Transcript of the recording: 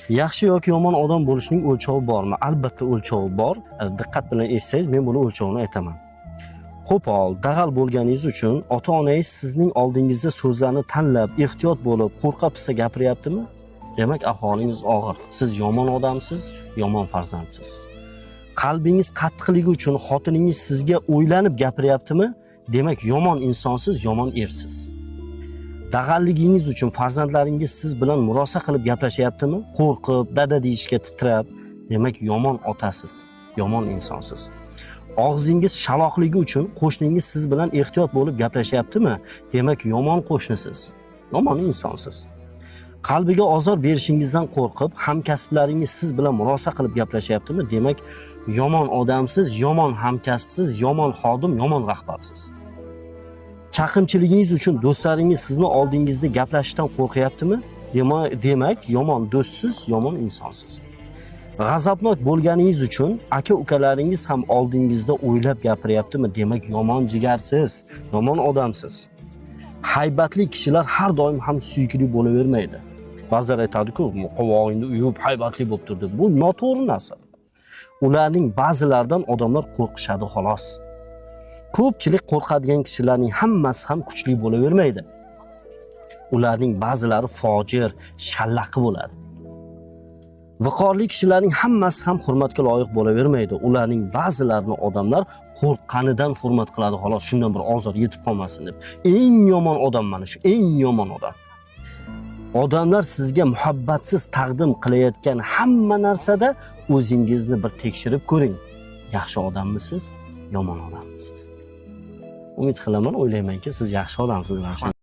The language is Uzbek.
Yaxshi yoki yomon odam bo'lishning o'lchovi bormi? Albatta o'lchovi bor. Diqqat bilan eshitsangiz, men buni o'lchovini aytaman. Qo'pol, dag'al bo'lganingiz uchun ota-onangiz sizning oldingizda so'zlarni tanlab, ehtiyot bo'lib, qo'rqa-pisa gapiryaptimi? Demak, ahvolingiz og'ir. Siz yomon odamsiz, yomon farzandsiz. Qalbingiz qattiqligi uchun xotiningiz sizga o'ylanib gapiryaptimi? Demak, yomon insonsiz, yomon ersiz. Dag'alligingiz uchun farzandlaringiz siz bilan murosa qilib gaplashyaptimi? Qo'rqib, dada deyishga titrab, demak, yomon otasiz, yomon insonsiz. Og'zingiz shaloqligi uchun qo'shningiz siz bilan ehtiyot bo'lib gaplashyaptimi? Demak, yomon qo'shnisiz, yomon insonsiz. Qalbiga ozor berishingizdan qo'rqib, hamkasblaringiz siz bilan murosa qilib gaplashyaptimi? Demak, yomon odamsiz, yomon hamkasbsiz, yomon xodim, yomon rahbarsiz. Chaqimchiligingiz uchun do'stlaringiz sizni oldingizda gaplashishdan qo'rqyaptimi? Demak, yomon do'stsiz, yomon insonsiz. G'azabnok bo'lganingiz uchun aka-ukalaringiz ham oldingizda o'ylab gapiryaptimi? Demak, yomon jigarsiz, yomon odamsiz. Haybatli kishilar har doim ham suyukli bo'lavermaydi. Ba'zilar aytadi-ku, qovog'ingni uyib haybatli bo'lib tur deb. Bu noto'g'ri narsa. Ularning ba'zilaridan odamlar qo'rqishadi xolos. Ko'pchilik qo'rqadigan kishilarning hammasi ham kuchli bo'lavermaydi. Ularning ba'zilari fojir, shallaqi bo'ladi. Viqorli kishilarning hammasi ham hurmatga loyiq bo'lavermaydi. Ularning ba'zilarini odamlar qo'rqqanidan hurmat qiladi xolos, shundan bir ozor yetib qolmasin deb. Eng yomon odam mana shu, eng yomon odam. Odamlar sizga muhabbatsiz taqdim qilayotgan hamma narsada o'zingizni bir tekshirib ko'ring. Yaxshi odammisiz, yomon odammisiz? Umid qilaman, o'ylaymanki, siz yaxshi odamsiz. Ravshan.